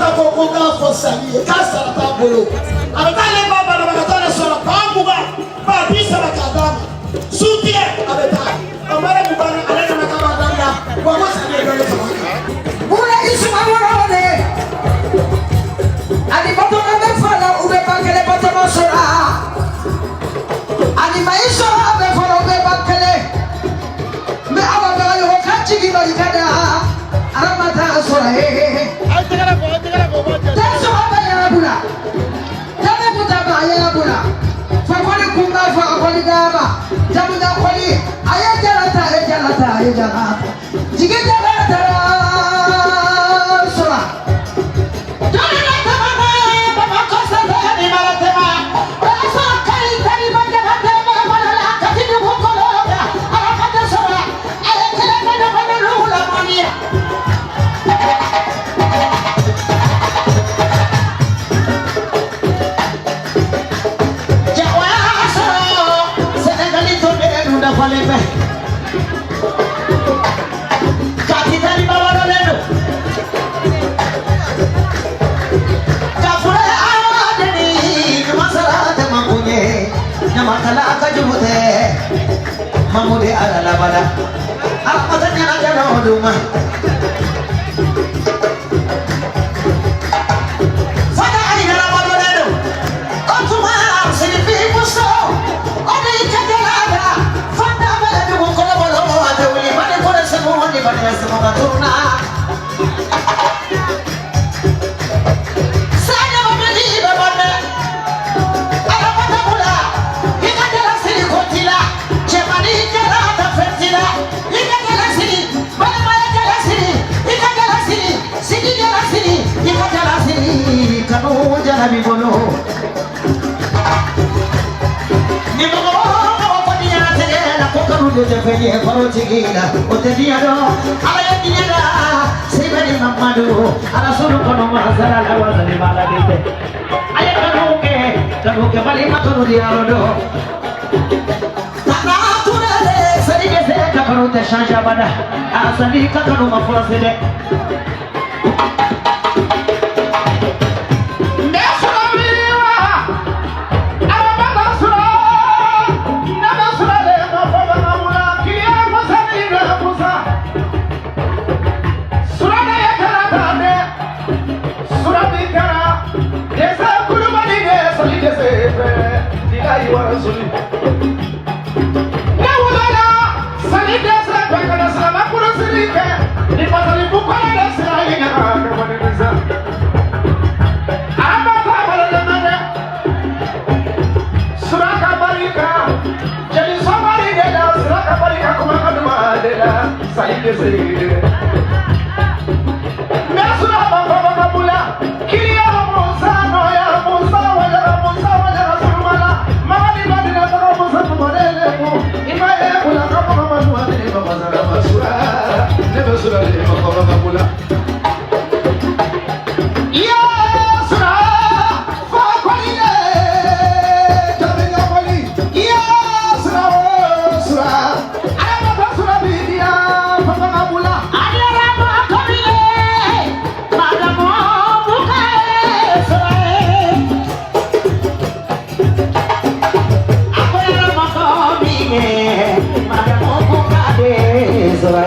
Aramata ko ko n k'a fɔ Sali ye k'a sara t'a bolo, a bɛ taa ale ba banabagatɔ de sɔrɔ 20,000, 30,000 k'a d'a ma su tigɛ, a bɛ taa. O Mariyamu banna, ale nana k'a b'a dabila wa, ko Sali ye dɔ de fara a kan. Muna Isuma wolo ani batoma bɛ fa la, u bɛ ba kelen batoma sɔrɔ, ani mayi sɔrɔ bɛ fɔlɔ, u bɛ ba kelen mɛ. Awa Bagayogo ka jigi barika da Aramata sɔrɔ ye. Tɛsɔgɔ bɛ yɛrɛ bula, tɛnɛ kuta ba yɛrɛ bula, fakɔli kunba fakɔli dama jamuja kɔli, a ye jala ta, a ye jala ta, a ye jala ta, jigi jala taara sɔrɔ. Bamakɔ sanfɛ ni Maratɛma, o y'a sɔrɔ Kayi Tariba Jabatɛ bɛ balo la Kati dugu kɔnɔ kan. Aramata sɔrɔ a ye kelen kɛ ɲɔgɔn n'olu la mɔniya. Jagoya sɔrɔ Sɛnɛgali tɔnden dun dafalen bɛ. Kati Tariba walolen don. Kafure awadeni ɲuman sara tɛ makun ye, ɲamakala ka jugu tɛ Mamude ala labada Aramata ɲɛnajɛ dɔ d'u ma. Fata Ayidara walolen don. O tuma Sirifi muso o de y'i ka jala da fanta bɛ dugukolo bolo, a tɛ wuli bani kɔrɔ segu ni bani segu ka tununa. Sadio Mamadi bɛ bɔ dɛ. Aramata bula, i ka jala siri ko t'i la, cɛmannin jala ta fɛn t'i la, i ka jala siri, balimaya jala siri, i ka jala siri, sigi jala siri, i ka jala siri, kanu jala b'i bolo. Ni mɔgɔ o mɔgɔ ko diɲɛlatigɛ la ko kanu de tɛ fɛn ye farotigi la, o tɛ diɲɛ dɔn. Ala ye diɲɛ da Sibɛri Mamadu ala sulu kɔnɔ masala la wasali b'a la de tɛ. A ye kanu kɛ, kanu kɛ balima kanu di yɔrɔ dɔn. Tana Turele sani bɛ se ka kanu tɛ change abada, a sani ka kanu ma fɔlɔ dɛ. Ne sɔrɔ wa Aramata sɔrɔ, ne bɛ sɔrɔ de ma fɔ Bagamula kiriya musa ni bɛ musa sura de ye kɛra tan dɛ, sura min kɛra dɛsɛ kulubali de sali dɛsɛ fɛ ilayi warasuli. Ne wolola sali dɛsɛ fɛ ka na silama kurusiri kɛ ni masali bukɔrɔ de sira yi ɲaga kɛ wani nisa. Aramata balolɛmɛ dɛ, suraka barika jeli sɔmari de la, suraka barika kuma ka duman de la sali de se mɛ suraba baba bula kiriya musa nɔya musa wajara musa wajara surumala mamadi badina tɔgɔ musa kumale ko ima ye bula ka mamadu adini baba sarama sura ne bɛ sura de ma baba bula. Ya sura fakɔli jamiɲɔgɔli ya sura o sura Aramata sura bidiya fanga bula. Adarama kabile, Madamu Bukaye sɔrɔ. Akoyarama kabile, Madamu Bukaye sɔrɔ.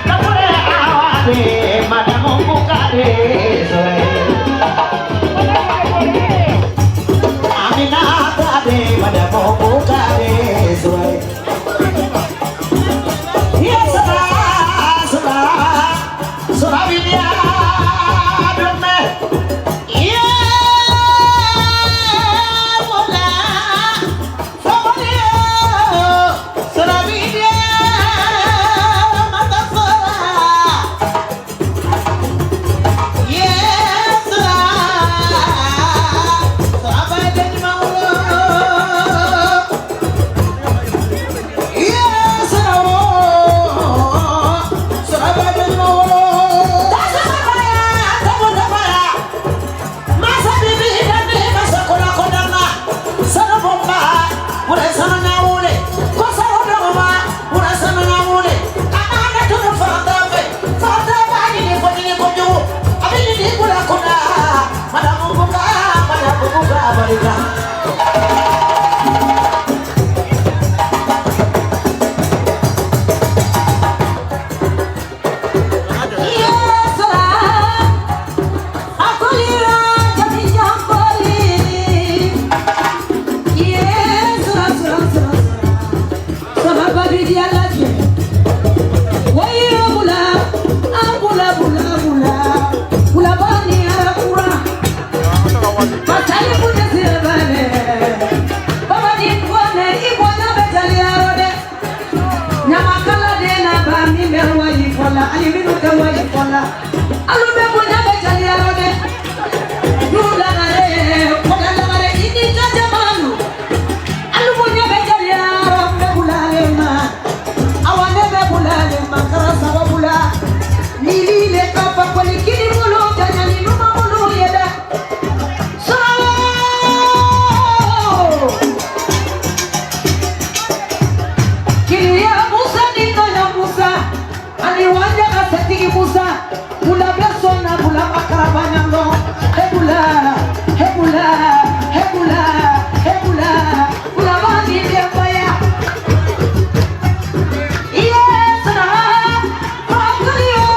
Kafure awade, Madamu Bukaye sɔrɔ. Aminata de, Madamu Bukaye sɔrɔ. Yes, sura, sura, sura bidiya dume. Yeah, mola, fawaliyo, sura bidiya, matafora. Yeah, sura, sura baden mawlo. Yeah, sura wo, sura baden mawlo. fɔ la ani minnu tɛ wayi fɔ la alu bɛ bonya bɛ jaliya la dɛ du lagare kɔda lagare i ni ka jamalu alu bonya bɛ jaliya la n bɛ bulale ma awa ne bɛ bulale ma kɛra sababu la ni le ka fakɔli kini bolo janya ni numan bolo ye dɛ sɔrɔ. Kiriya Musa ni Nɔya Musa ani wanja ka setigi Musa bula bɛ sɔnna bula ma karaba ɲandɔn he bula he bula he bula he bula bula b'a ni denbaya iye sara fakoli o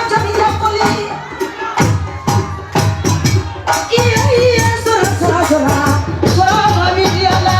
jamiya koli iye iye sara sara sara sara mami diala.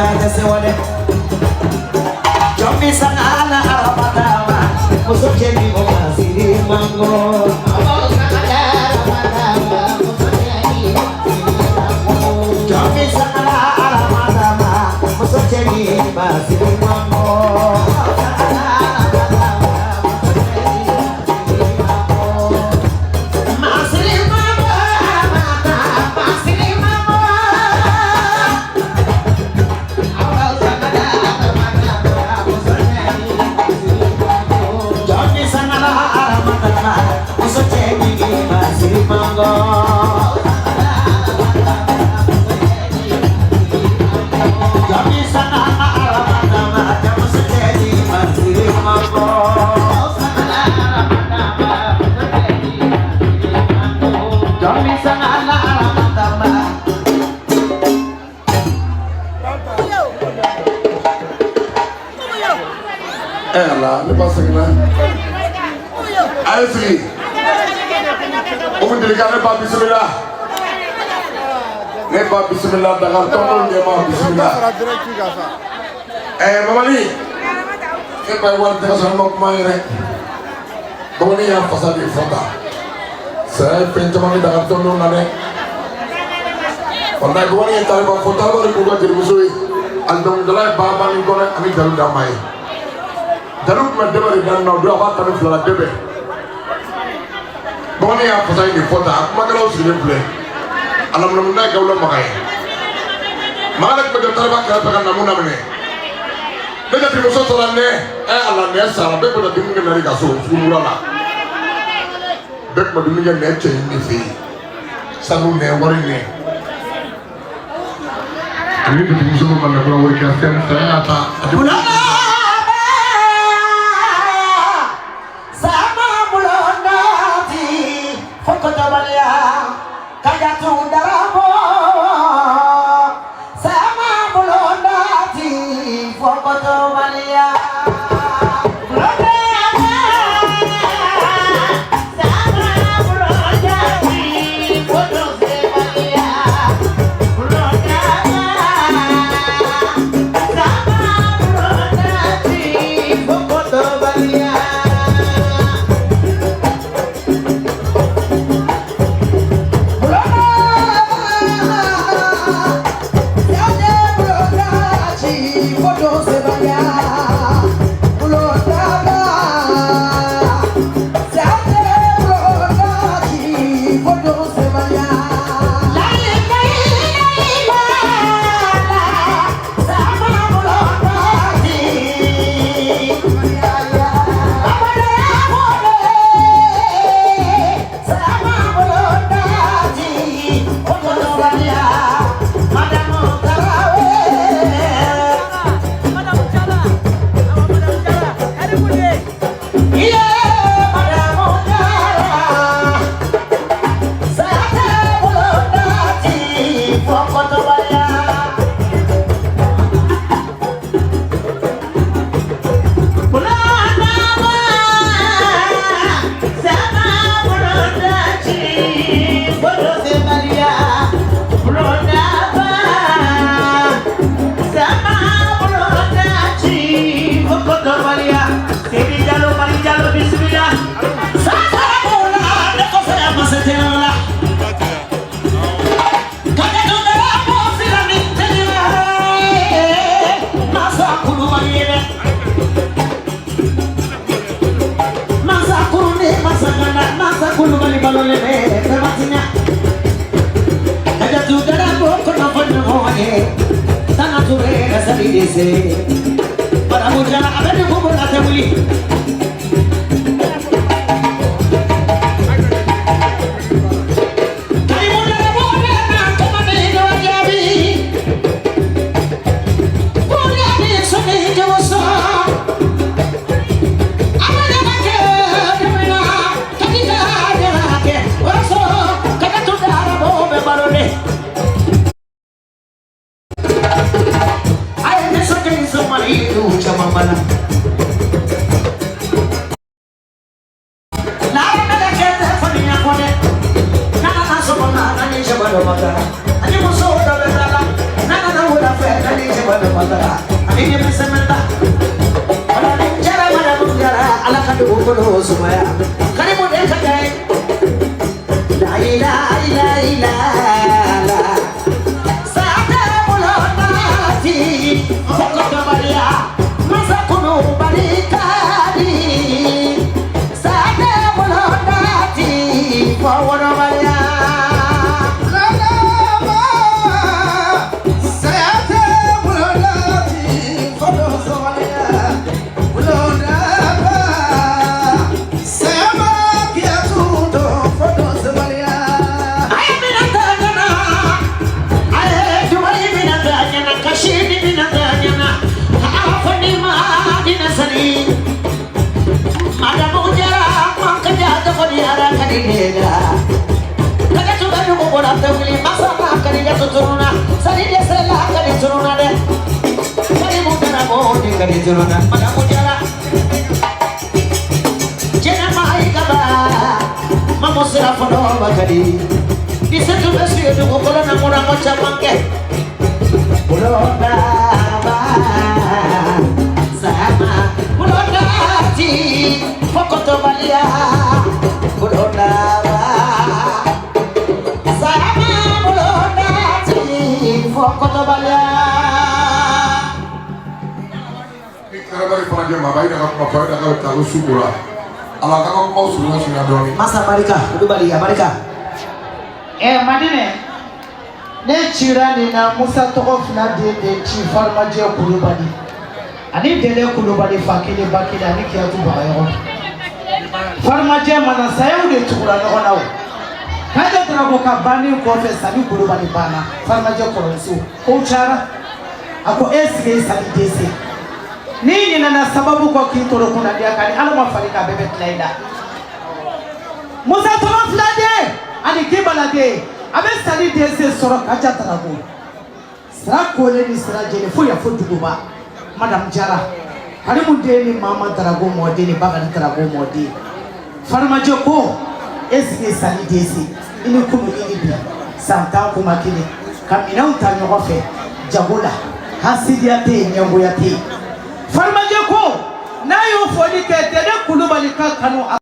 Tɛ se wa dɛ. Jɔn bɛ sanga la aramatama, muso cɛ ni o ma siri mango. Jɔn bɛ sanga la aramatama, muso cɛ ni ma siri mango. Masiri mango aramata, masiri mango. Jɔn bɛ sanga la aramatama, muso cɛ ni ma siri mango. Jɔn bɛ sanga la aramatama, muso cɛ ni ma siri mango. Jɔn bɛ sanga la aramatama. Ɛ ala, ne ba seginna. A ye sigi. Umu Jelika, ne ba bisimila. Ne ba bisimila, Dakar tɔndenw ɲɛmaa bisimila. Mamani, ne ba ye wari tɛgɛ sɔrɔ, ne ma kuma yɛrɛ. Bamanin y'a fasa de fɔ tan. Saya ye fɛn caman kɛ Dakar tɔndenw na dɛ. Walayi, bamanin ye taliba fɔ, taliba de k'u ka jelimuso ye. Ali dɔnkilidala ye baaba ni kɔnɛ ani dalu d'a ma ye. Dalu tun bɛ dɛbɛ de daminɛ o don, a b'a 12 la dɛbɛ. Bamanin y'a fasa in de fɔ tan, a kumakɛlaw sigilen filɛ. A lamunamuna ye Gawula Maga ye. Maga de tun bɛ jɔ taliba kɛrɛfɛ ka namu daminɛ. Ne jatigimuso sɔrɔ nɛ, ɛ ala nɛ sara, bɛɛ tun bɛ dumuni kɛ nɛri ka so sugukura la. Bɛɛ tun bɛ dumuni kɛ nɛ cɛ in de fɛ yen. Sanu nɛ, wari nɛ. Ani jatigimuso ko ma nɛ wari kɛ fɛn saya y'a ta. A tɛ Sama bulonati fokotobaliya kajatu darabo. Sama bulonati fokotobaliya. Sama bulonati fokotobaliya. Sama bulonati fokotobaliya. dugukolo sumaya Karimu de ka ye la ilaha illa la sata bulonati fokotobaliya masakunu barikadi sata bulonati fowonobaliya Masa barika, Kulubali, barika. Madine, ne cira nin na Musa tɔgɔ fila den de ci Farimajɛ Kulubali ani Dele Kulubali fa kelen ba kelen ani Kiyatu Bagayɔgɔ. Farimajɛ mana sayaw de tugura ɲɔgɔn na o. Kaja Darago ka banni kɔfɛ Sani Kulubali banna Farimajɛ kɔrɔmuso kow cayara a ko e sigi Sani dese n'i ɲinɛna sababu kɔ k'i toro kunnadiya kan ni Ala ma fari k'a bɛɛ bɛ tila i la. Musa tɔgɔ fila den ani Kibala den a bɛ Sani dese sɔrɔ Kaja Darago sira kolen ni sira jɛlen fo yan fo duguba Madame Jara Karimu den ni Mama Darago mɔden ni Bakari Darago mɔden Farimajɛ ko e sigi Sani dese i ni kunu i ni bi san 10 kuma kelen ka minɛnw ta ɲɔgɔn fɛ jago la hasidiya tɛ yen ɲɛngoya tɛ yen Farimajɛ ko n'a y'o fɔli kɛ Dɛdɛ Kulubali ka kanu.